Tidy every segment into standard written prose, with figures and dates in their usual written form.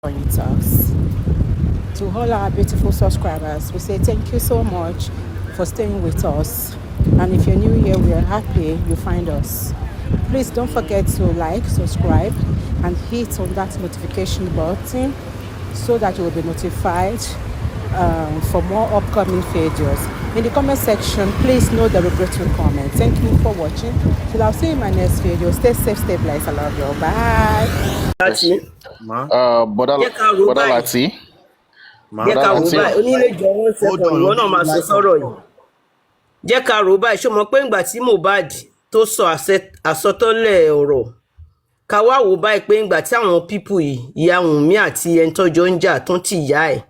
Talks. To all our beautiful subscribers, we say thank you so much for staying with us. And if you're new here, we are happy you find us. Please don't forget to like, subscribe, and hit on that notification button so that you will be notified for more upcoming videos. In the comment section, please note the regretful comment. Thank you for watching. Till I'll see you in my next video. Stay safe, stay blessed. I love you. Bye. Láti Ma, Bọ́dá jẹ́ ká rò Bọ́dá báyìí. Láti. Ma. Jẹ́ Bọ́dá ká rò Láti. báyìí, onílé jọ, one Hold second. on, Ìwọ náà máa sọ like sọ́rọ̀ yìí. Jẹ́ ká rò báyìí. Ṣó mọ̀ pé ńgbà tí Mohbad tó sọ àsọtọ́lẹ̀ ọ̀rọ̀, ká wá wò báyìí pé ńgbà tí àwọn people yìí, ìyá Wùnmí àti ẹni tọ́jọ́ ń jà tó ń tì ìyá ẹ̀,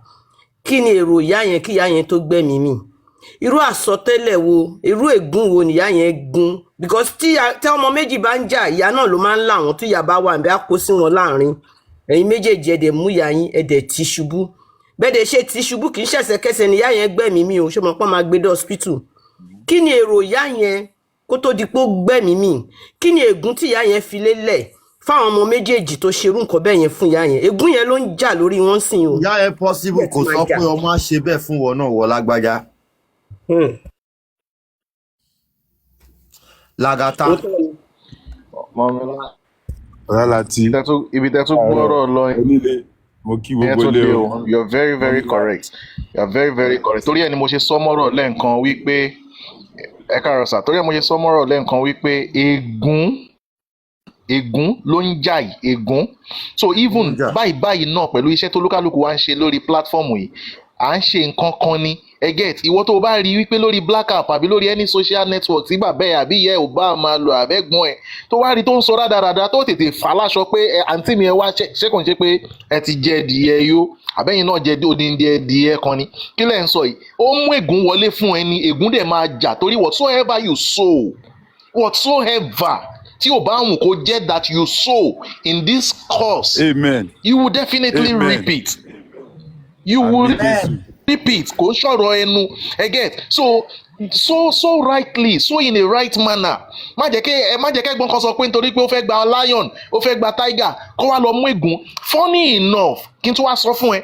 kí ni èrò ìyá yẹn kí ìyá yẹn tó gbẹ̀mí mì? Irú àsọtẹ́lẹ̀ wo, irú ègún wo nìyá yẹn gún? Because tí ọmọ méjì bá ń jà, ìyá náà ló máa ń là wọ́n. Tí ìyá bá wà níbẹ̀, á kó sí wọn láàrin. Ẹ̀yin méjèèjì, ẹ̀dẹ̀ mú ìyá yín, ẹ̀dẹ̀ tí ṣubú bẹ́ẹ̀ dẹ̀ ṣe tí ṣubú. Kì í ṣẹ̀ṣẹ̀kẹsẹ̀ ni ìyá yẹn gbẹ̀mí mi o. Ṣé mo pọ́n máa gbé dé hospital? Kí ni èrò ìyá yẹn kó tó di pé ó gbẹ̀mí mì? Kí ni ègún tí ìyá yẹn fi lélẹ̀ fáwọn ọmọ méjèèjì tó ṣerú nǹkan bẹ́ẹ̀ yẹn fún ìyá yẹn? Ègún yẹn ló ń jà lórí wọn sìn o. Ìyá yẹn possible Bẹ́ẹ̀ tí kò máa sọ jà. pé ọmọ á ṣe bẹ́ẹ̀ fún wọn náà, wọ lágbájá. Lagata. Òótọ́ ni. Mọ̀mílá. Bọ́dá Láti. Ibi tẹ́ tún gbọ́rọ̀ lọ Onílé, mo kí yẹn gbogbo tó ilé dé o. o. You're very, very correct. You're very, very correct. Torí ẹ̀ ni mo ṣe sọ mọ́rọ̀ lẹ́ǹkan wípé, ẹ káàárọ̀ sà, torí ẹ̀ mo ṣe sọ mọ́rọ̀ lẹ́ǹkan wípé ègún ló ń jà yìí, ègún. So even Ń jà. báyìí báyìí náà, pẹ̀lú iṣẹ́ tó lúkálùkù wa ń ṣe lórí platform yìí, à ń ṣe nǹkan kan ni. Ẹ get ìwọ tó o bá rí wípé lórí Black App àbí lórí any social network tí bàbá ẹ àbí ìyá ẹ ò bá máa lò, àbẹ́gbọ́n ẹ tó wá rí tó ń sọ rádaràda, tó tètè fà á láṣọ pé ẹ àǹtí mi, ẹ wá, ṣé kò ń ṣe pé ẹ ti jẹ ẹdìyẹ yó, àbẹ́yìn náà jẹ odindi ẹdìyẹ kan ni? Kí lẹ̀ ń sọ yìí? Ó mú ègún wọlé fún ẹni, ègún dẹ̀ máa jà, torí whatsoever you sow, whatsoever tí ò bá wù kó jẹ́ that you sow in this course, Amen. you will definitely Amen. reap it. You will Àmín Jésù. reap it. Kò ń sọ̀rọ̀ ẹnu. Ẹ get so so so rightly, so in a right manner. Má jẹ́ kí ẹ má jẹ́ kẹ́gbọ́n kan sọ pé nítorí pé ó fẹ́ gba lion, ó fẹ́ gba tiger, kó wá lọ mú ègún. Funny enough, kí n tún wá sọ fún ẹ,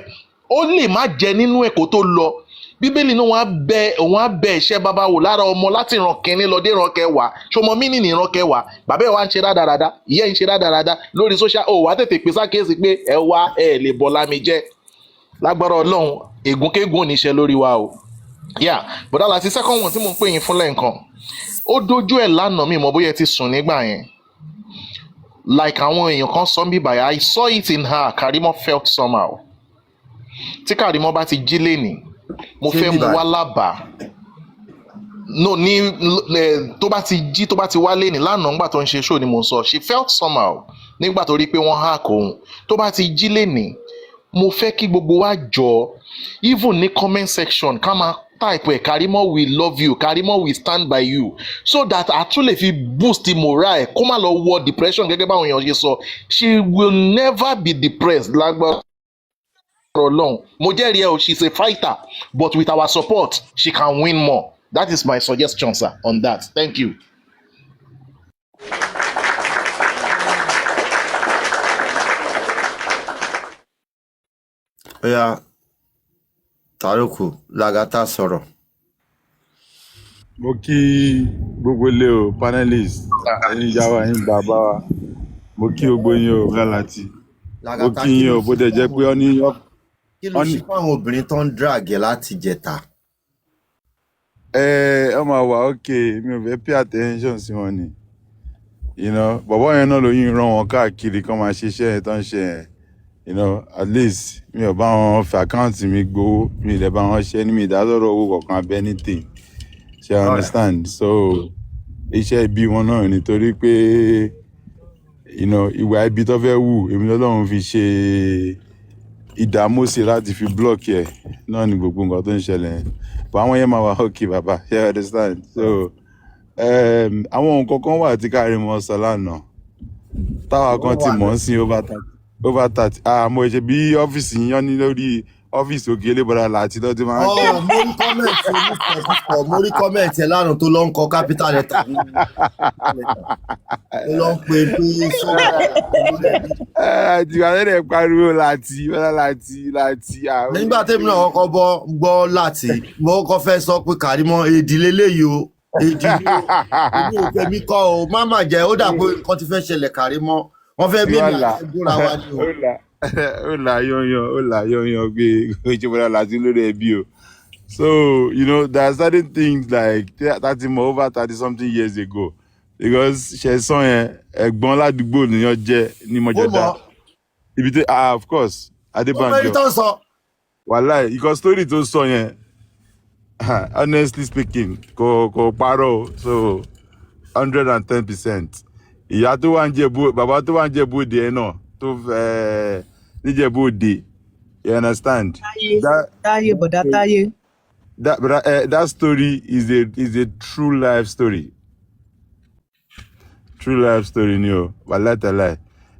ó lè má jẹ nínú ẹ̀ kó tó lọ. Bíbélì náà, wọ́n á bẹ, òun á bẹ ẹ̀ṣẹ̀ bàbá wò lára ọmọ láti ìran kínní lọ dé ìran kẹwàá. Ṣọmọ mí nìyí? Ìran kẹwàá, bàbá ẹ̀ wá ń ṣe rádaràda, ìyá ẹ̀ ń ṣe rádaràda lórí social, ó wàá tètè pè sákèésí pé ẹ wá, ẹ lè bọ̀ lámì jẹ́. Lágbára Ọlọ́run, ègúnkégún ò ní ṣe lórí wa o. Yeah, bọ̀dá láti, second one tí mò ń pè yín fún lẹ́ǹkan, ó dojú ẹ̀ lánàá. Mi mọ̀ bóyá ẹ ti sùn nígbà yẹn. Like àwọn èèyàn kan sọ ń bí báyìí, I saw it in her. Karimo felt somehow. Tí Karimo bá ti jí lénìí, mo Ṣé fẹ́ bí mu báyìí? wá lábàá no ní ẹ, tó bá ti jí, tó bá ti wá lénìí, lánàá nígbà tó ń ṣe show ni mo ń sọ, she felt somehow nígbà tó rí pé wọ́n hack òun. Tó bá ti jí lénìí, mo fẹ́ kí gbogbo wa jọ, even ní comment section, ká máa type ẹ̀, "Karimo, we love you. Karimo, we stand by you," so that a tún lè fi boost morale ẹ̀, kó má lọ wọ depression. Gẹ́gẹ́ báwọn èèyàn ṣe sọ, she will never be depressed, lágbára Ọlọ́run. Mo jẹ́rìí ẹ o. She is a fighter, but with our support she can win more. That is my suggestion, sir, on that. Thank you. Oya, Taruku Lagata, sọ̀rọ̀. Mo kí gbogbo ilé o, panelist, ẹ̀yin ìyá wa, ẹ̀yin bàbá wa, mo kí gbogbo yín o. Bọ́dá Láti, mo Lagata, kí kí yín ló o. Bó ṣe tẹ̀ jẹ́ pé ọ ní kí ló ọ ní ṣe fáwọn obìnrin tó ń drag ẹ láti jẹta? Ẹ ọ máa wà okay. Mi ò fẹ́ pay attention sí wọn ni. Bọ̀bọ́ yẹn náà ló yín rán wọn káàkiri kán máa ṣiṣẹ́ yẹn tó ń ṣe yẹn. At least mi ò bá wọn fi account mi gbowó, mi ì dẹ̀ bá wọn ṣe ní mi ìdásọ̀rọ̀ owó kankan abẹ́ anything. Ṣe Alright. understand? So iṣẹ́ ibi wọn náà, nítorí pé ìwà ibi tó fẹ́ wù, èmi lọ́lọ́run fi ṣe ìdààmú sí láti fi block ẹ̀ náà ní gbogbo nǹkan tó ń ṣẹlẹ̀ yẹn. But àwọn yẹn máa wà okay, bàbá. Ṣe understand? So àwọn nǹkan kan wà tí Karimo sọ lánàá táwa kan ti mọ̀ ń sin over 30, over 30. Ah, mo ṣe bí ọ́fíìsì yín ní lórí Ọ́fíìsì òkèlè bọ́dà láti tó ti máa ń Ọ̀, mo rí comment onífọ̀ọ́fọ̀, mo rí comment ẹ̀ lánàá tó lọ ń kọ capital letter nínú letter tó lọ ń pe pé sọ́wọ́ olórí ẹbí. Àti wà lẹ́dẹ̀ pariwo láti bọ́dà láti láti. Nígbà tèmi náà kọ́kọ́ bọ́ gbọ́ láti, mo kọ́kọ́ fẹ́ sọ pé Kàrímọ́ èdè leléyìí o, èdè ni o, èmi ò fẹ́ mi kọ́ o, má má jẹ́ ó dà pé nǹkan ti fẹ́ ṣẹlẹ̀. Kàrímọ́, wọ́n fẹ́ bí èmi Wàhálà. àti ẹgbóra wa ni o. Ó là, ó là yanyan, ó là yanyan pé ṣe bọ́dà láti lórí ẹbí o. So there are certain things like 30 more, over 30 something years ago, because ṣẹ̀sán yẹn, ẹ̀gbọ́n ládùúgbò nìyẹn jẹ́ ní Ó Mọ̀jọ̀dá mọ̀ ibi tí, ah, of course. Ó mọ ẹni Adébánjọ. tó ń sọ. Wàláì, because story tó sọ yẹn, honestly speaking, kò parọ́ o. So 110%, ìyá tó wà ń Jẹ̀bú, bàbá tó wà ń Jẹ̀bú Òde ẹ̀ náà tó fẹ́ níjẹ̀bú Òde, you understand? Táyé. That Táyé, bọ̀dá Táyé. That but that story is a true life story, true life story ni o. Wàláì tàláì,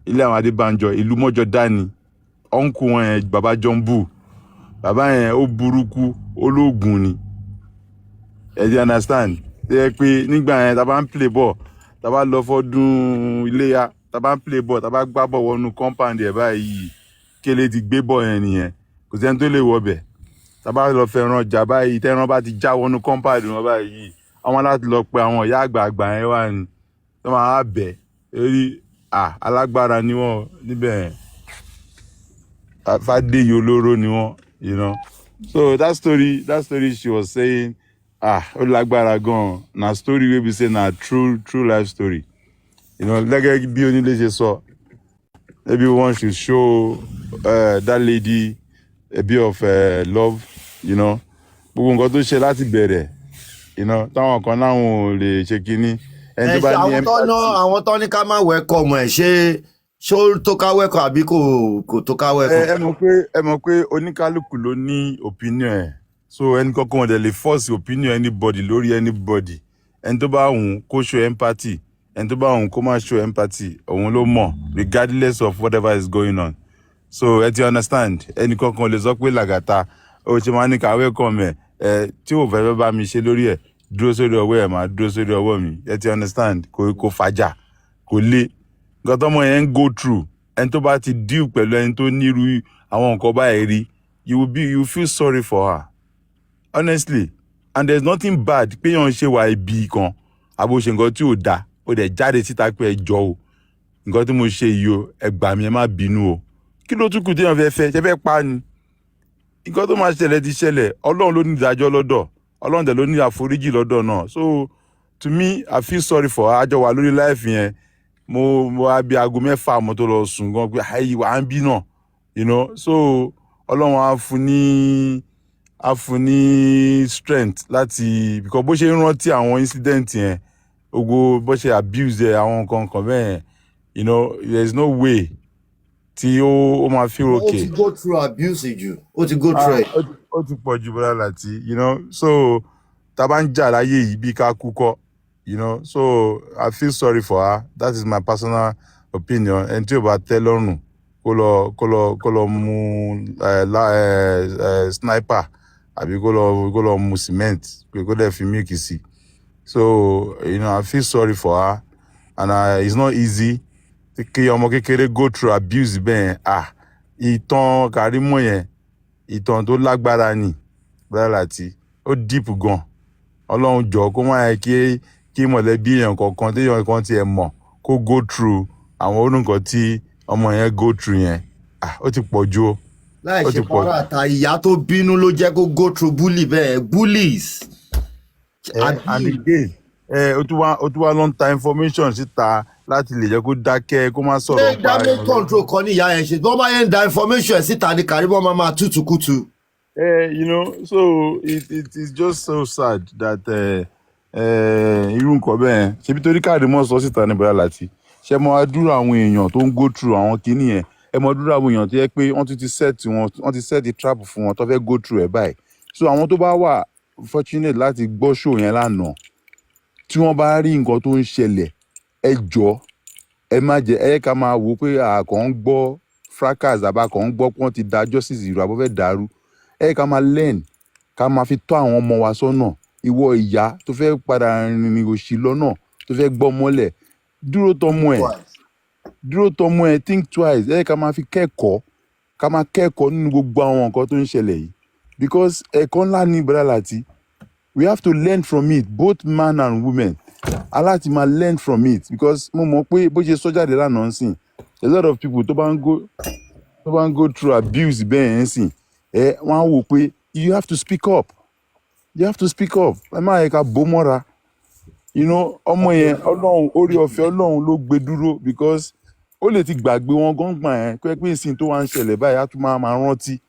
ilé àwọn Adébánjọ, ìlú mọ́jọ dání, uncle wọn yẹn, bàbá Jọ́ǹbù, bàbá yẹn ó burúkú, ológun ni. Ẹ ti understand? Ṣe é pé nígbà yẹn, tá a bá ń play ball, tá a bá lọ fọdún iléyà, tá a bá ń play ball, tá a bá gbá ball wọnú compound ẹ̀ báyìí, kélé ti gbé ball yẹn nìyẹn, kò sẹ́ni tó lè wọbẹ̀. Tá a bá lọ fẹ́ràn ọjà báyìí, tẹ́ran bá ti já wọnú compound wọn báyìí, àwọn láti lọ pe àwọn ìyá àgbààgbà yẹn wà ní tó máa bẹ̀ torí à alágbára ni wọ́n níbẹ̀ yẹn. Fàdéyí olóró ni wọ́n. So that story she was saying, ah, ó lágbára gan. Na story wey be say na true true life story. Gẹ́gẹ́ bí onílé ṣe sọ, maybe one should show that lady a bit of love. Gbogbo nǹkan tó ṣe láti bẹ̀rẹ̀, táwọn kan láwọn ò lè ṣe kínní, ẹni Ẹ tó bá ṣe ní àwọn tó ná empathy. Àwọn tó ní ká má welcome ẹ̀, ṣé ṣó tó ká welcome àbí kò tó ká Ẹ welcome? Ẹ mọ̀ pé oníkálukú ló ní opinion ẹ̀, so ẹnì kankan ò dẹ̀ lè force opinion anybody lórí anybody. Ẹni tó bá wùn kó show empathy, ẹni tó bá wùn kó má show empathy, òun ló mọ̀, regardless of whatever is going on. So ẹ ti understand? Ẹnì kankan ò lè sọ pé Làgàtà ó ṣe máa ní ká welcome ẹ. Ẹ tí ò fẹ́ fẹ́ bá mi ṣe lórí ẹ̀, dúró sórí ọwọ́ ẹ̀, máa dúró sórí ọwọ́ mi. Ẹ ti understand? Kò fàjà, kò le. Nǹkan tọ́mọ yẹn ń go through, ẹni tó bá ti deal pẹ̀lú ẹni tó nírú àwọn nǹkan báyìí rí, you will feel sorry for her, honestly. And there is nothing bad pé yàn ń ṣe wà ibi kan àbò ṣe nǹkan tí ò dáa, ó dẹ̀ jáde síta pé ẹ jọ o, nǹkan tí mo ṣe yìí o, ẹ gbà mí, ẹ má bínú o. Kí ló tún kù téèyàn fẹ́ fẹ́ ṣe fẹ́ pa ni? Nǹkan tó máa ṣẹlẹ̀ ti ṣẹlẹ̀. Ọlọ́run ló ní ìdájọ́ lọ́dọ̀, Ọlọ́run dẹ̀ ló ní àforíjì lọ́dọ̀ náà. So to me, I feel sorry for her. Àjọ wà lórí live yẹn, mo wá bí aago 6 mo tó lọ sùn gan pé ayé wà á ń bí náà. So Ọlọ́run á fún ní strength láti, because bó ṣe ń rántí àwọn incident yẹn, ogo bó ṣe abuse ẹ, àwọn nǹkan kan bẹ́ẹ̀ yẹn, there is no way tí ó máa feel Ó okay. ti go through abuse jù, ó ti go through Ah, ẹ̀. ó ti pọ̀ jù, bọ́lá láti. So tá a bá ń jà láyé yìí, bí ká kú kọ́. So I feel sorry for her. That is my personal opinion. Ẹni tí ò bá tẹ́ lọ́rùn, kó lọ mú ẹ la ẹ ẹ sniper àbí kó lọ mu cement, pé kó dẹ̀ fi milk sí. So I feel sorry for her and it's not easy kí ọmọ kékeré go through abuse bẹ́ẹ̀. Ah, ìtàn Kàrímọ̀ yẹn, ìtàn tó lágbára ni, brother láti ó deep gan. Ọlọ́run jọ kó má yẹ kí mọ̀lẹ́bí èèyàn kankan téèyàn kan tiẹ̀ mọ̀ kó go through àwọn orúkọ tí ọmọ yẹn go through yẹn. Ah, ó ti pọ̀ ju o. Láì Ó ṣe ti pọ̀. para àta ìyá tó bínú ló jẹ́ kó go through bully bẹ́ẹ̀, bullies. And again, ó tún wá lọ ń ta information síta láti lè jẹ́ kó dákẹ́, kó má sọ̀rọ̀ Ṣé nípa damage control kan ní ìyá yẹn ṣe? Bí wọ́n bá yẹn ń da information ẹ̀ síta ní Kàrímọ́ máa máa tútù kùtù. So it is just so sad that irú nǹkan bẹ́ẹ̀, ṣebí torí Kàrímọ́ sọ síta ní bọ́lá láti ṣe mọ àdúrà àwọn èèyàn tó ń go through àwọn kinní yẹn. Ẹ mọ àdúrà àwọn èèyàn tó yẹ pé wọ́n tún ti set wọn, wọ́n ti set the trap fún wọn tó fẹ́ go through ẹ̀ báyìí. So àwọn tó bá wà fortunate láti gbọ́ show yẹn lánàá, tí wọ́n bá rí nǹkan tó ń ṣẹlẹ̀, ẹ jọ, ẹ má jẹ ẹ yẹ ká máa wò ó pé àkàn ń gbọ́ fracas, àbá kàn ń gbọ́ pé wọ́n ti da justice ìrù àbọ̀ fẹ́ dàrú. Ẹ ká máa learn, ká máa fi tọ́ àwọn ọmọ wa sọ́nà. Ìwọ ìyá tó fẹ́ padà rìnrìn òṣì lọ́nà, tó fẹ́ gbọ́ mọ́lẹ̀, dúró tọmọ ẹ̀, dúró tọmọ ẹ̀, think twice. Ẹ ká máa fi kẹ́kọ̀ọ́, ká máa kẹ́kọ̀ọ́ nínú gbogbo àwọn nǹkan tó ń ṣẹlẹ̀ yìí, because ẹ̀kọ́ ńlá ní, brother Lati. We have to learn from it, both man and women, aláti máa learn from it, because mo mọ̀ pé bó ṣe sọ jáde lánàá ń sìn, a lot of people tó bá ń go through abuse bẹ́ẹ̀ yẹn sìn, ẹ wọ́n á wò pé you have to speak up, you have to speak up. Ẹ má yẹ ká bó mọ́ra. Ọmọ yẹn, Ọlọ́run, orí ọ̀fẹ́ Ọlọ́run ló gbé dúró, because ó lè ti gbàgbé wọn gángbà yẹn pé ìsìn tó wá ń ṣẹlẹ̀ báyìí, á tún máa rántí.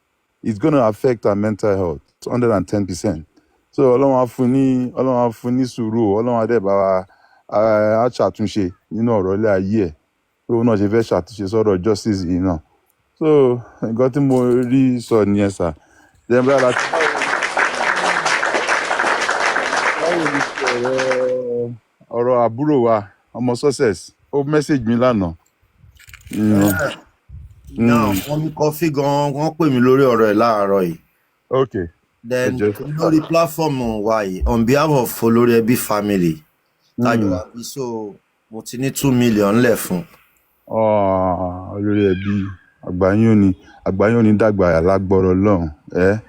It's gonna affect her mental health 110%. So Ọlọ́run á fún ní sùúrù o. Ọlọ́run á dẹ̀ bá wa á ṣàtúnṣe nínú ọ̀rọ̀ ilé ayé ẹ̀, pé òun náà ṣe fẹ́ ṣàtúnṣe sọ̀rọ̀ justice yìí náà. So nǹkan tí mo rí sọ nìyẹn, sir. Then brother Lati, báwo ni ti ọ̀rọ̀ àbúrò wa, ọmọ Success? Ó message mi lánàá. Náà wọ́n ní kọfí gan, wọ́n pè mí lórí ọ̀rọ̀ ẹ̀ láàárọ̀ yìí. Ok, ẹ Then jẹ́. lórí platform wa yìí, on behalf of olórí ẹbí family tájọ wá bí, so mo ti ní 2 million lẹ̀ fún. Ah, olórí ẹbí, àgbáyé ò ní dàgbà lágbọ́rọ̀ lọ́hùn. Ẹ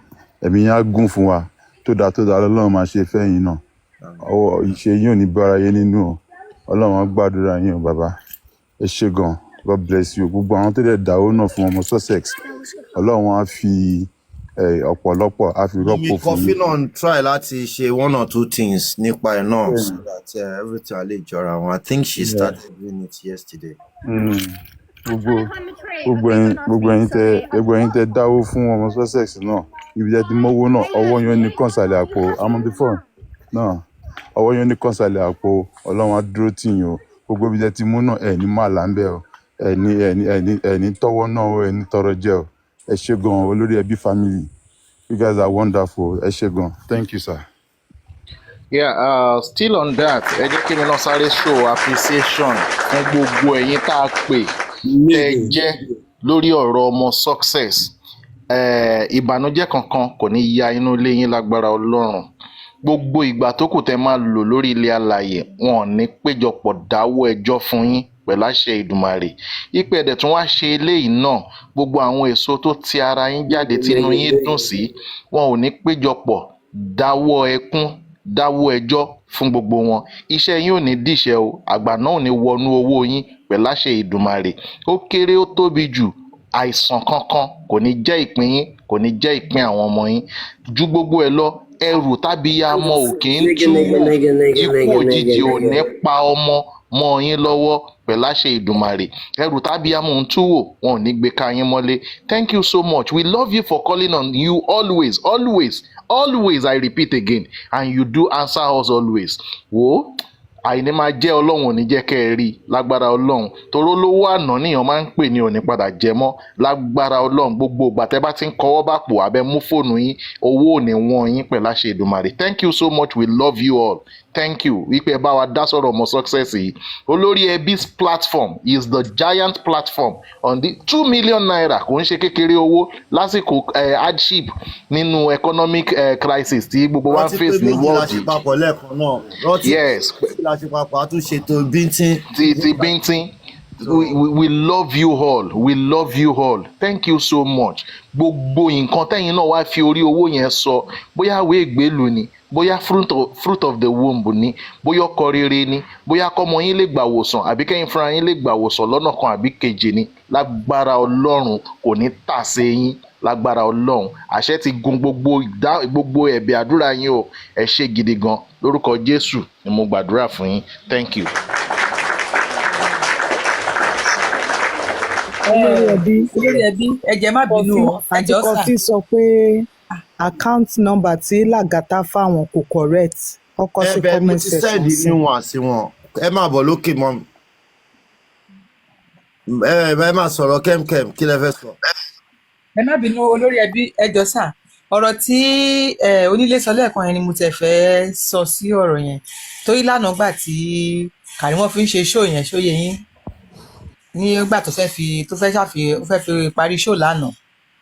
ẹ̀mí yín á gùn fún wa. Tó dáa tó dáa lọ́lọ́run máa ṣe fẹ́yìn náà. Ọwọ́ ìṣe yín ò ní bára yé nínú o. Ọlọ́run á gbàdúrà yín o. Bàbá, ẹ ṣé gan. God bless you. Gbogbo àwọn tó dẹ̀ dáwó náà fún ọmọ Sussex, Ọlọ́run á fi ọ̀pọ̀lọpọ̀ á fi Mummy rọ́pò fún Kọfí yín. náà ń try láti ṣe one or two things nípa ẹ̀ náà so that everything á lè jọra wọn. I think she started doing it yesterday. Gbogbo ẹ̀yin tẹ dáwó fún ọmọ Sussex náà, ibi tẹ ti mówó náà, ọwọ́ yẹn ní kọ̀ǹsàlẹ̀ àpò amọ̀bífọ̀ náà, ọwọ́ yẹn ní kọ̀ǹsàlẹ̀ àpò. Ọlọ́run á dúró tì yín o. Gbogbo ibi tẹ ti mú náà, ẹ̀ ní má là ń bẹ̀ o. Ẹ̀ ní tọ́wọ́ náà o, ẹ̀ ní tọrọ jẹ o. Ẹ ṣé gan, olórí ẹbí family. You guys are wonderful. Ẹ ṣé gan. Thank you, sir. Yeah, still on that, ẹ jẹ́ kí mi náà sáré show appreciation fún gbogbo ẹ̀yin tá a pè tẹ́ ẹ jẹ́ lórí ọ̀rọ̀ ọmọ Success. Ìbànújẹ́ kankan kò ní ya inú ilé yín lágbára Ọlọ́run. Gbogbo ìgbà tó kù tẹ́ máa lò lórí ilé alààyè, wọn ò ní péjọpọ̀ dáwọ́ ẹjọ́ fún yín pẹ̀lú àṣẹ Ìdùmarè. Ìpè ẹ̀dẹ̀ tún wá ṣe eléyìí náà, gbogbo àwọn èso tó ti ara yín jáde tínú yín dùn sí, wọn ò ní péjọpọ̀ dáwọ́ ẹkún, dáwọ́ ẹjọ́ fún gbogbo wọn. Iṣẹ́ yín ò ní dìṣẹ́ o. Àgbà náà ò ní wọnú owó yín pẹ̀lú àṣẹ Ìdùmarè. Ó kéré, ó tóbi jù, àìsàn kankan kò ní jẹ́ ìpín yín, kò ní jẹ́ ìpín àwọn ọmọ yín. Ju gbogbo ẹ̀ lọ, ẹrù tábíyamọ ò kì í tú wò, ikú òjijì ò ní pa ọmọ mọ́ yín lọ́wọ́ pẹ̀lú àṣẹ Ìdùmarè. Ẹrù tábíyamọ ń tú wò, wọn ò ní gbé ká yín mọ́lé. Thank you so much. We love you for calling on you always, always, always. I repeat again, and you do answer us always. Wo, àìní máa jẹ́, Ọlọ́run ò ní jẹ́ kẹ́ ẹ rí lágbára Ọlọ́run. Toró lówó àná níyàn máa ń pè ní òní padà jẹ mọ́ lágbára Ọlọ́run. Gbogbo ìgbà tẹ́ bá ti ń kọwọ́ bá pò abẹ́ mú fóònù yín, owó ò ní wọ́n yín pẹ̀lú àṣẹ Èdùmàrè. Thank you so much. We love you all. Thank you wípé ẹ bá wa dá sọ̀rọ̀ ọmọ Success yìí. Olórí ẹbí's platform is the giant platform on the ₦2 million. Kò ń ṣe kékeré owó lásìkò hardship nínú economic crisis tí gbogbo wa ń Rántí pé face ní méjì la world ṣe yìí. papọ̀ lẹ́ẹ̀kan náà. Rántí méjì la ṣe papọ̀, a tún ṣètò bíntín. Ti bíntín. We love you all. We love you all. Thank you so much. Gbogbo nǹkan tẹ́yìn náà wá fi orí owó yẹn sọ, bóyá ìwé ìgbélú ni, bóyá fruit of the womb ni, bóyá ọkọ rere ni, bóyá kọ́mọ yín lè gbà wòsàn, àbí kẹ́yìn fúnra yín lè gbà wòsàn lọ́nà kan àbí kejì ni, lágbára Ọlọ́run kò ní tà sí yín lágbára Ọlọ́run. Àṣẹ ti gun gbogbo gbogbo ẹ̀bẹ̀ àdúrà yín o. Ẹ ṣé gidi gan. Lórúkọ Jésù ni mo gbàdúrà fún yín. Thank you. Olórí ẹbí. Olórí ẹbí, ẹ jẹ́ má bínú Kọfí o. àti Ẹjọ́ sà. Kọfí sọ pé account number tí Làgàtà fáwọn kò correct. Ọkọ sí Ẹ bẹ mo comment ti section send sí. new one sí wọn. Ẹ máa bọ̀ lókè mọ́. Ẹ máa sọ̀rọ̀ kẹ́mkẹ́m, kí lẹ fẹ́ sọ? Ẹ má bínú, olórí ẹbí, ẹjọ́ sà. Ọ̀rọ̀ tí onílé sọ lẹ́ẹ̀kan yẹn ni mo tẹ̀ fẹ́ sọ sí ọ̀rọ̀ yẹn, torí lánàá gbà tí Kàrímọ́ fi ń ṣe show yẹn, ṣó yé yín, nígbà tó fẹ́ fi tó fẹ́ ṣàfi ó fẹ́ fi parí show lánàá.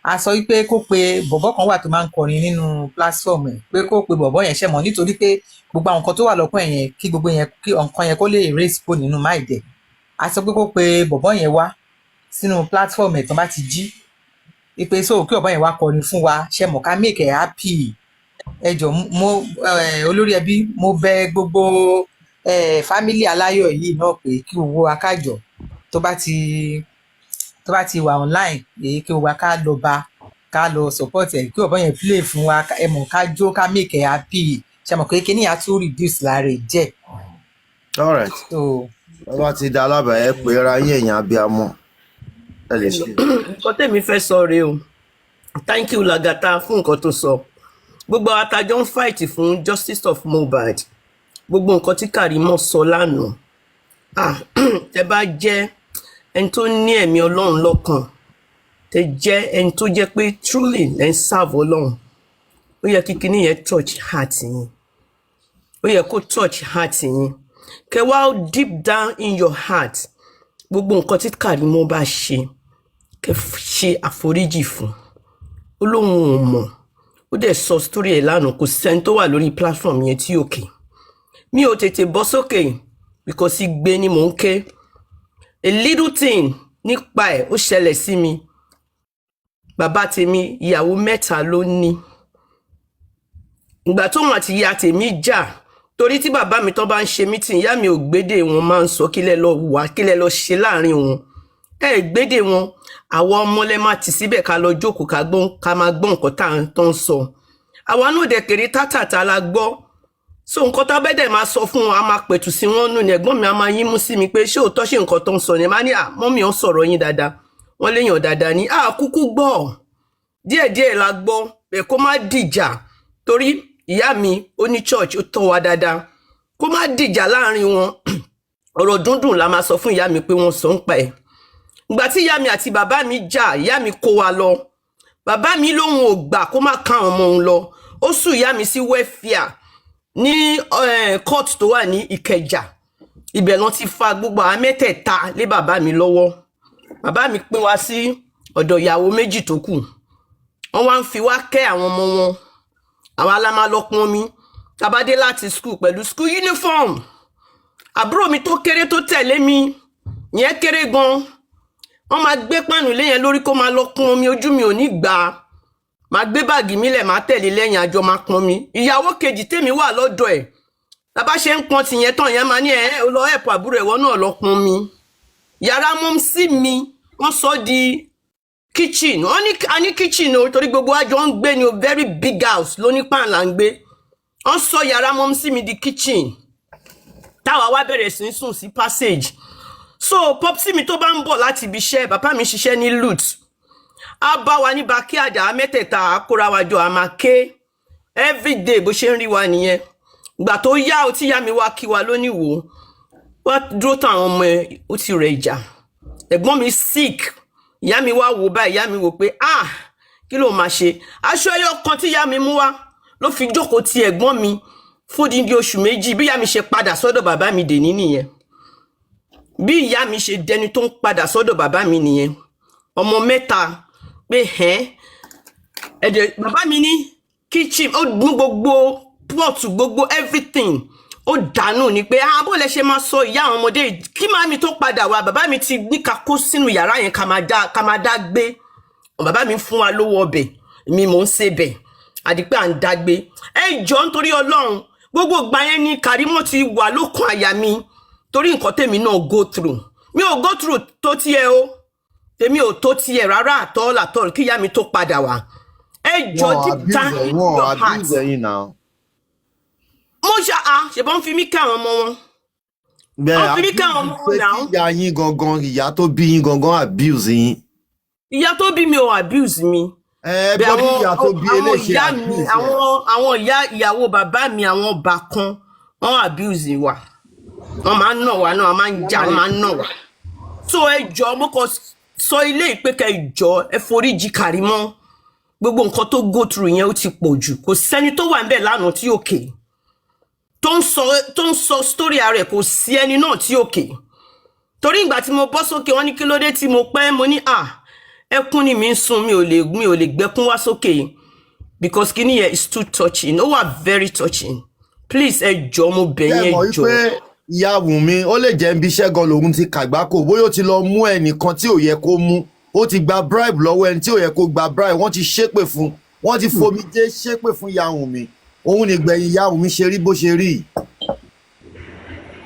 A sọ wípé kó pe bọ̀bọ́ kan wà tó máa ń kọrin nínú platform ẹ̀, pé kó pe bọ̀bọ́ yẹn, ṣẹ̀mọ̀, nítorí pé gbogbo àwọn nǹkan tó wà lọ́kàn ẹ̀ yẹn, kí gbogbo yẹn, kí nǹkan yẹn kó lè erase kó nínú mind ẹ̀. A sọ pé kó pe bọ̀bọ́ yẹn wá sínú platform ẹ̀ tán bá ti jí, wípé so kí bọ̀bọ́ yẹn wá kọrin fún wa, ṣẹ̀mọ̀, ká make ẹ̀ happy. Ẹ jọ, mo olórí ẹbí, mo bẹ̀ gbogbo family aláyọ̀ yìí náà pé kí gbogbo wa ká jọ, tó bá ti wà online èyí, kí gbogbo wa ká lọ bá, ká lọ support ẹ, kí ọ̀bọ yẹn play fún wa, ẹ mọ̀, ká jó, ká make ẹ happy. Ṣe mọ̀ pé kíní yà tún reduce lára ẹ̀ jẹ́. All right. So Wọ́n bá ti da alábàá, ẹ pé ra yín, ẹ̀yìn abiyamọ, ẹ lè ṣe. Nǹkan tèmi fẹ́ sọ rèé o. Thank you, Lagata, fún nǹkan tó sọ. Gbogbo atajọ ń fight fún justice of Mohbad, gbogbo nǹkan tí Karimo sọ lánàá, ah, tẹ bá jẹ́ ẹni tó ní ẹ̀mí Ọlọ́run lọ́kàn, tẹ jẹ́ ẹni tó jẹ́ pé truly ẹ̀ ń serve Ọlọ́run, ó yẹ kí kinní yẹn touch heart yín. Ó yẹ kó touch heart yín, kẹ wá deep down in your heart, gbogbo nǹkan tí Karimo bá ṣe, kẹ ṣe àforíjì fún. Ó lóun ò mọ̀, ó dẹ̀ sọ story ẹ̀ lánàá. Kò sẹ́ni tó wà lórí platform yẹn tí òkè mi ò tètè bọ́ sókè because igbe ni mò ń ké. A little thing nípa ẹ̀, ó ṣẹlẹ̀ sí mi. Bàbá tèmi, ìyàwó mẹ́ta ló ní. Ìgbà tóun àti ìyá tèmi jà, torí tí bàbá mi tó bá ń ṣe meeting, ìyá mi ò gbédè wọn, máa ń sọ kílẹ̀ lọ wà, kílẹ̀ lọ ṣe láàrin wọn, ẹ gbédè wọn. Àwọn ọmọlẹ máa tì síbẹ̀, ká lọ jókòó, ká gbọ́n, ká máa gbọ́ nǹkan tá à ń tó ń sọ. Àwa náà dẹ̀ kéré tátàtà la gbọ́. So nǹkan tó bẹ́ẹ̀ dẹ̀ máa sọ fún wọn, a máa pẹ̀tù sí wọn nù ní. Ẹ̀gbọ́n mi a máa yín mú sí mi pé ṣé òótọ́, ṣe nǹkan tó ń sọ ni? Máa ní à mọ́mí ò ń sọ̀rọ̀ yín dáadáa, wọ́n léèyàn dáadáa ní. À kúkú gbọ́ díẹ̀díẹ̀ la gbọ́ pé kó má dìjà, torí ìyá mi ó ní church, ó tọ́ wa dáadáa, kó má dìjà láàrin wọn. Ọ̀rọ̀ dúndùn la máa sọ fún ìyá mi pé wọ́n sọ ń pa ẹ̀. Ìgbà tí ìyá mi àti bàbá mi jà, ìyá mi kó wa lọ. Bàbá mi lóun ò gbà kó má ká àwọn ọmọ òun lọ. Ó sùn ìyá mi sí welfare ní court tó wà ní Ìkẹjà. Ibẹ̀ lọ́n ti fa gbogbo àwọn mẹ́tẹ̀ẹ̀ta lé bàbá mi lọ́wọ́. Bàbá mi pín wa sí ọ̀dọ̀ ìyàwó méjì tó kù. Wọ́n wá ń fi wá kẹ́ àwọn ọmọ wọn. Àwa la máa lọ pọn mi tá bá dé láti school pẹ̀lú school uniform. Àbúrò mi tó kéré tó tẹ̀lé mi yẹn kéré gan. Wọ́n máa gbé pàánù lé yẹn lórí kó máa lọ pọn mi. Ojú mi ò ní gbà á, máa gbé báàgì mi lẹ̀, máa tẹ̀lé lẹ́yìn, àjọ máa pọn mi. Ìyàwó kejì tèmi wà lọ́dọ̀ ẹ̀. Bàbá ṣe ń pọn tìyẹn tán, yẹn máa ní ẹ lọ ẹ̀pọ̀ àbúrò ẹ̀wọ́ náà lọ pọn mi. Yàrá mọ́mísí mi, wọ́n sọ di kitchen. Wọ́n ní a ní kitchen o, torí gbogbo àjọ ń gbé ni o. Very big house ló ní pààlà ń gbé. Wọ́n sọ yàrá mọ́mísí mi di kitchen, táwa wá bẹ̀rẹ̀ sí í sùn sí passage. So popsi mi tó bá ń bọ̀ láti ibi iṣẹ́, bàbá mi ṣiṣẹ́ ní LUTH, á bá wa ní backyard, àá mẹ́tẹ̀ẹ̀ta á kóra wa jọ, á máa ké everyday. Bó ṣe ń rí wa nìyẹn. Ìgbà tó yá o, tí ìyá mi wá kí wa lónìí, wò ó wá dúró tán, àwọn ọmọ ẹ ó ti rẹ̀ ìjà, ẹ̀gbọ́n mi sick. Ìyá mi wá wò báyìí, ìyá mi wò pé, ah, kí ló máa ṣe? Aṣọ ẹyọ kan tí ìyá mi mú wá ló fi jókòó ti ẹ̀gbọ́n mi fún dídí oṣù 2. Bí ìyá mi ṣe padà sọ́dọ̀ bàbá mi dèní nìyẹn. Bí ìyá mi ṣe dẹni tó ń padà sọ́dọ̀ bàbá mi nìyẹn. Ọmọ mẹ́ta pé ẹ́n ẹ̀dẹ̀. Bàbá mi ní kitchen, ó mú gbogbo pot, gbogbo everything, ó dànù ni pé, ah, bó lẹ ṣe máa sọ ìyá àwọn ọmọdé yìí? Kí màmí tó padà wá, bàbá mi ti ní ká kó sínú yàrá yẹn, ká máa dá gbé. Bàbá mi fún wa lówó ọbẹ̀, mi mò ń ṣe bẹ̀ àdìpẹ́ à ń dágbé. Ẹ jọ, nítorí Ọlọ́run, gbogbo ìgbà yẹn ni Kàrímọ́ ti wà lókun àyà mi, torí nǹkan tèmi náà go through, mi ò go through tó tiẹ̀ o, tèmi ò tó tiẹ̀ rárá àtọ́ làtọ́. Kí ìyá mi tó padà wá, ẹ jọ, Wọn deep down abuse in wọn your heart. abuse ẹ̀yin náà. Mo ṣe à ṣèbọn fi mí kẹ́ àwọn ọmọ wọn. Bẹ́ẹ̀. Wọ́n fi mí kẹ́ àwọn ọmọ wọn pé náà. kí ìyá yín gangan, ìyá tó bí yín gangan abuse yín. Ìyá tó bí mi ò abuse mi. Ẹ bẹ́ẹ̀ gbọ́ bí àwọn ìyá tó bí àwọn eléṣe ìyá mi abuse ẹ̀. Àwọn ìyá ìyàwó bàbá mi, àwọn ọba kan, wọ́n abuse wa. Wọ́n máa ń nà wá náà, wọ́n máa ń jà, wọ́n máa ń nà wá. So ẹ jọ, mo kàn sọ ilé ìpè kẹ jọ, ẹ foríjì Kàrímọ́. Gbogbo nǹkan tó go through yẹn, ó ti pọ̀ jù. Kò sẹ́ni tó wà níbẹ̀ lánàá tí òkè tó ń sọ story ara ẹ̀, kò sí ẹni náà tí òkè. Torí ìgbà tí mo bọ́ sókè, wọ́n ní kí ló dé tí mo pẹ́. Mo ní à Ẹkún ni mi ń sun, mi ò lè gbẹ́kún wá sókè because kíní yẹn is too touching. Ó wà very touching. Please, ẹ jọ̀ọ́, mo bẹ̀ Ṣé yín, ẹ ẹ mọ̀ jọ̀ọ́. wípé ìyá Wùnmí, ó lè jẹ́ ibi iṣẹ́ gan lòun ti kàgbákò, bóyá ó ti lọ mú ẹnìkan tí ò yẹ kó mú, ó ti gba bribe lọ́wọ́ ẹni tí ò yẹ kó gba bribe, wọ́n ti ṣépè fún, wọ́n ti fomijé ṣépè fún ìyá Wùnmí. Òun nìgbẹ̀yìn ìyá Wùnmí ṣe rí bó ṣe rí yìí.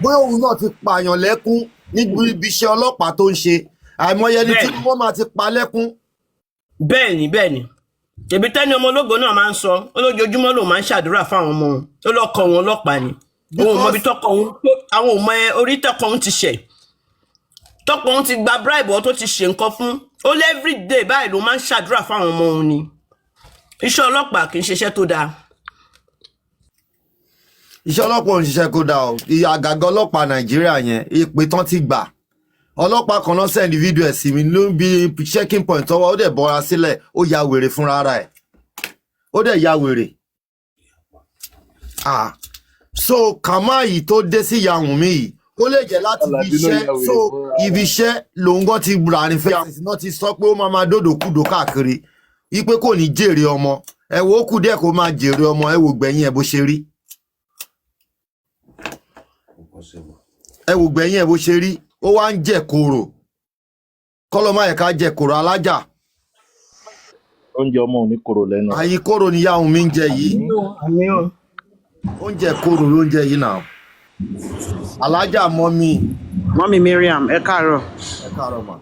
Bóyá òun náà ti pààyàn lẹ́kún níbi ibi iṣẹ́ ọlọ́pàá tó ń ṣe, àìmọye ẹni tí wọ́n máa ti pa lẹ́kún. Bẹ́ẹ̀ni, tèmi tẹ́ni ọmọ ológo náà máa ń sọ ó, lójoojúmọ́ lòun máa ń ṣàdúrà fáwọn ọmọ òun, ó lọ́kọ òun ọlọ́pàá ni, òun ò mọ ibi tọkọ òun, àwọn ò mọ orí tọkọ òun ti ṣẹ̀, tọkọ òun ti gba bribe ọ tó ti ṣe nǹkan fún ó lé. Everyday báyìí ló máa ń ṣàdúrà fáwọn ọmọ òun ni. Iṣẹ́ ọlọ́pàá kì í ṣiṣẹ́ tó dáa. Iṣẹ́ ọlọ́pàá ò ń ṣiṣẹ́ kó dáa o. Ìyá àgàgà ọlọ́pàá Nàìjíríà yẹn, ìpè tán ti gbà. Ọlọ́pàá kan náà send video ẹ̀ sí mi ló ń bi checking point tọwọ́, ó dẹ̀ bọ́ra sílẹ̀, ó ya wèrè fúnra ara ẹ̀, ó dẹ̀ ya wèrè. Ah, so kàmá yìí tó dé sí ìyá Wùnmí yìí, ó lè jẹ́ láti ibi Àlàbí ló iṣẹ́ ya wèrè so fúnra rẹ̀. Ibi iṣẹ́ lòun gan ti rà ní fẹ́sì náà ti sọ pé ó máa máa dòdò kúdò káàkiri, wípé kò ní jèrè ọmọ. Ẹ wo, ó kù díẹ̀ kó máa jèrè ọmọ. Ẹ wò gbẹ̀yìn ẹ̀ bó ṣe rí, ẹ wò gbẹ̀yìn ẹ̀ bó ṣe rí. Ó wá ń jẹ kóró kọ́lọ́, má yẹ ká jẹ kóró alájà. Oúnjẹ ọmọ ò ní korò lẹ́nu. Àyìn kóró ni ìyá òun mi ń jẹ yìí. Àmín o. Oúnjẹ kóró ló ń jẹ yìí náà, alájà mọ́ mi. Mummy Mariam, ẹ káàárọ̀. Ẹ káàárọ̀ mà.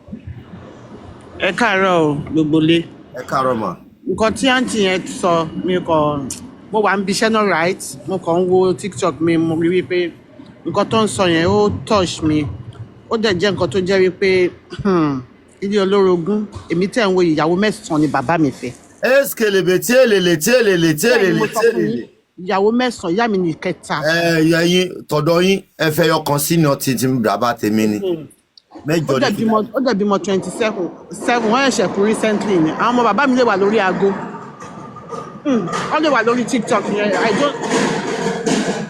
Ẹ káàárọ̀ o, gbogbo lé. Ẹ káàárọ̀ mà. Nǹkan tí àǹtí yẹn sọ, mi kàn, mo wà ń biṣẹ́ náà, right, mo kàn ń wo TikTok mi, mo rí wípé nǹkan tó ń sọ yẹn, ó touch mi. Ó dẹ̀ jẹ́ nǹkan tó jẹ́ wípé ilé olórogún, èmi tẹ̀ ń wo, ìyàwó mẹ́sàn-án ni bàbá mi fẹ́. Eskelebe tí èlèlè tí èlèlè tí Bẹ́ẹ̀ ni mo èlèlè sọ tí fún yín. Èlèlè. Ìyàwó mẹ́sàn-án, ìyá mi ní ìkẹta. Ẹ ẹyin tọ̀dọ̀ yín, ẹ fẹ́ yọkan sínú ọtí tí bàbá tèmi ni Ó mẹ́jọ dẹ̀ ní. bímọ, ó dẹ̀ bímọ 27 seven, wọ́n ṣẹ̀ṣẹ̀ kú recently ni. Àwọn ọmọ bàbá mi lè wà lórí aago. Wọ́n lè wà lórí TikTok yẹn. I don't,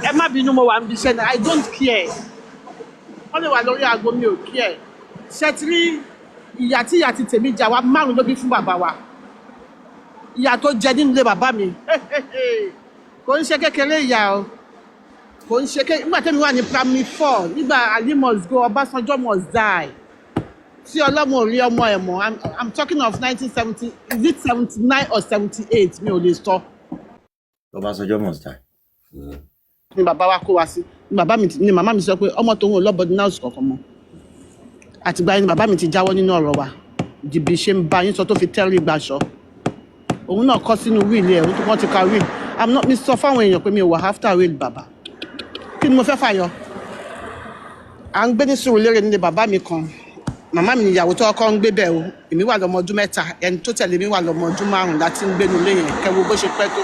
ẹ má bínú, mo wà níbi iṣẹ́ náà. I don't care, wọ́n lè wà lórí aago, mi ò care. Ṣe ti rí ìyá tí ìyá ti tèmi jà wá, márùn ló bí fún bàbá wa. Ìyá tó jẹ nínú ilé bàbá mi kò ń ṣe kékeré ìyá o, kò ń ṣe kékeré. Nígbà tẹ́mi wà ní primary four, nígbà Ali must go, Ọbásanjọ́ must die, tí ọlọ́mọ ò rí ọmọ ẹ̀ mọ́. I'm talking of 1970, is it 79 or 78? Mi ò lè sọ. Ọbásanjọ́ must die. Ni bàbá wa kó wa sí, ni bàbá mi ni màmá mi sọ pé ọmọ tòun ò lọ́bọ̀dún náà kankan mọ́. Àtìgbà yẹn ni bàbá mi ti jáwọ́ nínú ọ̀rọ̀ wa dìbì ṣe ń bá yín sọ, tó fi tẹ́rí gbaṣọ. Òun náà kọ́ sínú will ẹ̀, òun tó kọ́ ti ka will. I'm not, mi sọ fáwọn èèyàn pé mi ò wà after will bàbá. Kí ni mo fẹ́ fàyọ? À ń gbé ní Sùúrùlérè nílé bàbá mi kan. Màmá mi níyàwó tó kọ́ ń gbé bẹ́ẹ̀ o. Èmi wà lọ́mọ ọdún 3, ẹni tó tẹ̀lé mi wà lọ́mọ ọdún 5 láti ń gbénu ilé yẹn. Kẹwo bó ṣe pẹ́ tó.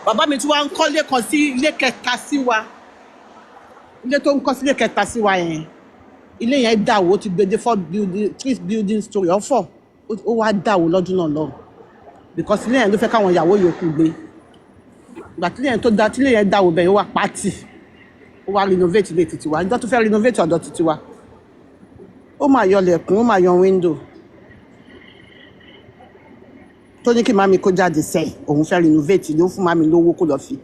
Bàbá mi tí wàá ń kọ́lé kan sí ilé kẹta sí wa. Ilé tó ń kọ́ sí ilé kẹta sí wa yẹn, ilé yẹn dàwó. Ó ti gbé dé four building, three building story or four. Ó wá dàwó lọ́dún náà lọ because ilé yẹn ló fẹ́ káwọn ìyàwó yòókù gbé. Ìgbà tí ilé yẹn tó da, tí ilé yẹn dàwó bẹ́ẹ̀, ó wá pátì, ó wá renovate ilé títí wa. Nígbà tó fẹ́ renovate ọ̀dọ̀ títí wa, ó máa yọ lẹ̀kùn, ó máa yọ window, tó ní kí màmí kó jáde sẹ́yìn, òun fẹ́ renovate ló fún màmí lówó kó lọ fi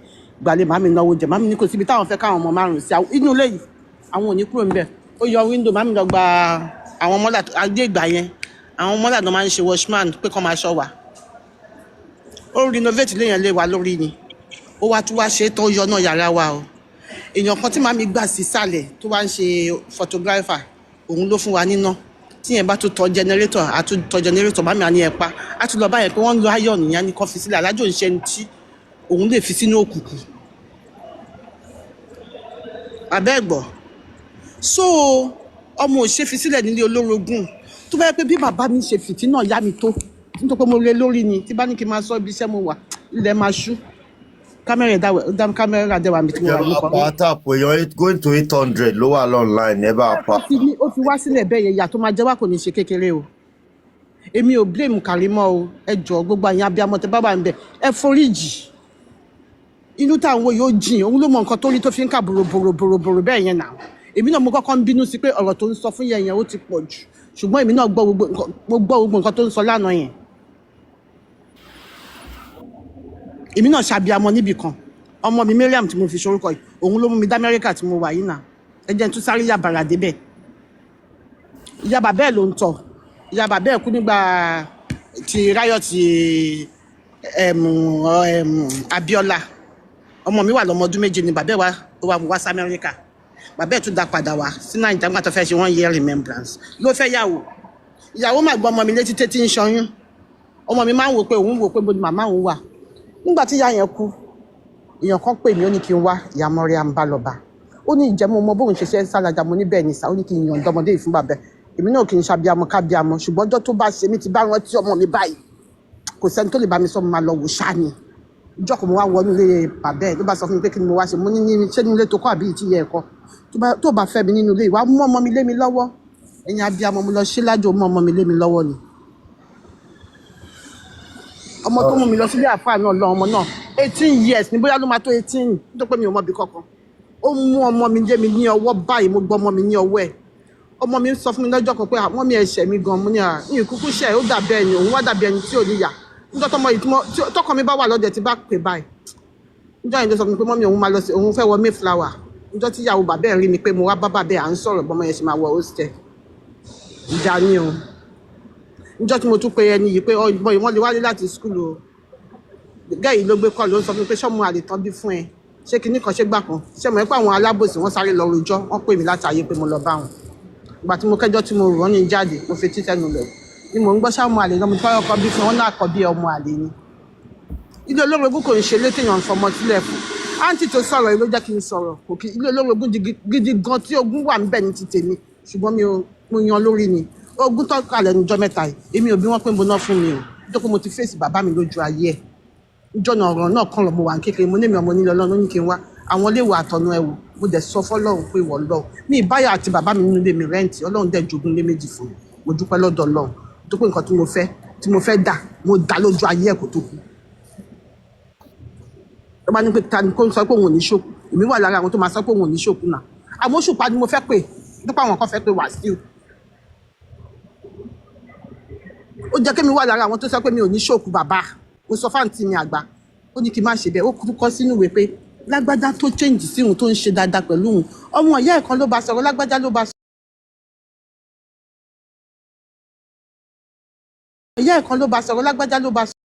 gbalẹ̀. Màmí náwó jẹ. Màmí ní kò síbi táwọn fẹ́ káwọn ọmọ márùn sí inú ilé yìí, àwọn ò ní kúrò níbẹ̀. Ó yọ window, màmí lọ gba àwọn mọ́là adé. Ìgbà yẹn, àwọn mọ́là náà máa ń ṣe watchman pé kọ́ máa ṣọ́ wa. Ó renovate ilé yẹn lé wa lórí ni. Ó wá tún wá ṣe é tó yọ náà yàrá wa o. Èèyàn kan tí màmí gbà sísàlẹ̀ tó wá ń ṣe photographer, òun ló fún wa níná. Tí yẹn bá tún tọ generator, á tún tọ generator, màmí àní ẹ̀ pa, á tún lọ báyẹn pé wọ́n ń lo iron yẹn ní kó fi sílẹ̀. Alájò ń ṣe ẹni tí òun lè fi sínú òkùnkùn abẹ́ẹ̀gbọ́. So ọmọ ò ṣe fi sílẹ̀ nílé olórogún. Tó bá yẹ pé bí bàbá mi ṣe fìtínà yá mi tó, nítorí pé mo lé lórí ni, tí bá ní kí n máa sọ ibi iṣẹ́ mo wà, ilẹ̀ máa ṣú. Kámẹ́rà dá kámẹ́rà dẹ́wà mi tí mo wà ní Ìjọba kọ́. Pa tap èèyàn going to 800 ló wà online, ẹ bá pa. Ó fi wá sílẹ̀ bẹ́ẹ̀ yẹn, ìyà tó máa jẹ wá kò ní ṣe kékeré o. Èmi ò blame Kàrímọ́ o. Ẹ jọ, gbogbo àyàn abiyamọ tẹ bá wà níbẹ̀, ẹ foríjì. Inú táwọn wo yóò jìn, òun ló mọ nǹkan tó rí tó fi ń kà bòròbòròbòrò bẹ́ẹ̀ yẹn nà. Èmi náà mo kọ́kọ́ ń bínú sí pé ọ̀rọ̀ tó ń sọ fún yẹn yẹn ó ti pọ̀ jù, ṣùgbọ́n èmi náà gbọ́ gbogbo nǹkan, mo gbọ́ gbogbo nǹkan tó ń sọ lánàá yẹn. Èmi náà ṣàbíamọ níbì kan. Ọmọ mi Mariam tí mo fi ṣorúkọ yìí, òun ló mú mi dá Amẹ́ríkà tí mo wà yìí náà. Ẹ jẹ́ n tún sáré yàbàrà débẹ̀. Ìyá bàbá ẹ̀ ló ń tọ̀. Ìyá bàbá ẹ̀ kú nígbà tí riot Abiola. Ọmọ mi wà lọ́mọ ọdún 7 ni bàbá ẹ̀ wá, ó wá mú wá sí Amẹ́ríkà. Bàbá ẹ̀ tún dá padà wá sí Nàìjíríà nígbà tó fẹ́ ṣe one year remembrance. Ló fẹ́ yàwó. Ìyàwó mà gbọ́ ọmọ mi létí tétí ń ṣọyún. Ọmọ mi máa ń wò pé òun wò pé bo ni màmá òun wà. Nígbà tí ìyá yẹn kú, èèyàn kan pè mí, ó ní kí n wá ìyá Mariam Balọba. Ó ní ìjẹ́ mo mọ bóun ṣe ṣe ń sálàjà. Mo ní bẹ́ẹ̀ ni sà. Ó ní kí n yàn ọmọdé yìí fún bàbá ẹ̀. Èmi náà kì í ṣàbíamọ kábíamọ, ṣùgbọ́n ọjọ́ tó bá ṣe mí ti bá rántí ọmọ mi báyìí, kò sẹ́ni tó lè bá mi sọ, mo máa lọ wò ṣáá ni. Ìjọ kan mo wá wọnú ilé bàbá ẹ̀, ló bá sọ fún mi pé kí ni mo wá ṣe. Mo ní ní ṣé nínú ilé tó kọ́ àbí ìtì yẹ ẹ̀kọ́ tó bá fẹ́ mi nínú ilé ìwà, mú ọmọ mi lé mi lọ́wọ́. Ẹ̀yin abiyamọ, mo lọ ṣe lájò, mú ọmọ mi lé mi lọ́wọ́ ni. Ọmọ tó mú mi lọ sílé àfáà náà lọ, ọmọ náà 18 years ní, bóyá ló máa tó 18 tó pé mi ò mọ ibì kankan. Ó mú ọmọ mi lé mi ní ọwọ́ báyìí, mo gbọ́ ọmọ mi ní ọwọ́ ẹ̀. Ọmọ mi ń sọ fún mi lọ́jọ́ kan pé àwọn mi ẹ̀ṣẹ̀ mi gan. Mo ní à ní ìkúkú ṣẹ̀, ó dàbí ẹni òun wá dàbí ẹni tí ò níyà. Níjọ́ tọmọ yìí tí tọkọ mi bá wà lọ́dẹ̀ tí bá pè báyìí, níjọ́ yẹn ló sọ fún mi pé mummy òun máa lọ sí, òun fẹ́ wọ Mayflower. Níjọ́ tí ìyàwó bàbá ẹ̀ rí mi pé mo wá bá bàbá ẹ̀, à ń sọ̀rọ̀ bọ́mọ yẹn ṣe máa wọ hostel. Ìjà ni o. Níjọ́ tí mo tún pe ẹni yìí pé ọmọ yìí wọ́n lè wálé láti school o, gẹ́yì yìí ló gbé kọ́, ló ń sọ fún mi pé ṣọ́mọ àlè tán bí fún ẹ, ṣé kinní kan ṣé gbà kan, ṣé mo ẹ pé àwọn alábòsí wọ́n sáré lọ rojọ́. Wọ́n pè mí láti ayé pé mo lọ bá wọn. Ìgbà tí mo kẹ́jọ́ tí mo rò wọ́n ní jáde, mo fi títẹ́nu lẹ̀ ni mò ń gbọ́ ṣáà ọmọ àlè lọ́mọ tí wọ́n kọ́ bí fún wọn náà kọ́ bí ọmọ àlè ni. Ilé olórogún kò ń ṣe létèèyàn ń fọmọ sílẹ̀ fún. Àǹtí tó sọ̀rọ̀ yìí ló jẹ́ kí n sọ̀rọ̀. Kò kí ilé olórogún gidi gan tí ogún wà níbẹ̀ ní ti tèmi, ṣùgbọ́n mi ò, mo yan lórí ni ogún tó kà lẹ́nu ọjọ́ 3 yìí. Èmi ò bí wọ́n pé mo ná fún mi o, nítorí pé mo ti fèsì bàbá mi lójú ayé ẹ̀. Níjọ́ náà ọ̀rọ̀ náà kàn lọ, mo wà ní kékeré, mo ní mi ọmọ onílé Ọlọ́run ló ní kí n wá àwọn iléèwé àtọ̀nà ẹ̀ wò. Mo dẹ̀ sọ fọ́lọ́run pé ìwọ Ọlọ́run mi ìbáyà àti bàbá mi nínú ilé mi rent. Ọlọ́run dẹ̀ jogún ilé 2 fún mi. Mo dúpẹ́ lọ́dọ̀ Ọlọ́run tó pé nǹkan tí mo fẹ́ dà, mo dà lójú ayé ẹ̀ kó tó kú. Tó bá ní pé ta ni kó ń sọ pé òun ò ní ṣòkú, èmi wà lára àwọn tó máa sọ pé òun ò ní ṣòkú náà. Àmọ́ Òṣùpá ni mo fẹ́ pè nípa àwọn kan fẹ́ pé Wàsíù. Ó jẹ́ kémi wà lára àwọn tó sọ pé mi ò ní ṣòkú bàbá. Mo sọ fáǹtì mi àgbà, ó ní kí n má ṣe bẹ́ẹ̀. Ó kúkú kọ́ sínú ìwé pé lágbájá tó change sí òun, tó ń ṣe dáadáa pẹ̀lú òun, ọmọ ìyá ẹ̀ kan ló bá sọ̀rọ̀, lágbájá ló bá sọ̀rọ̀, ìyá ẹ̀ kan ló bá sọ̀rọ̀, lágbájá ló bá sọ̀rọ̀.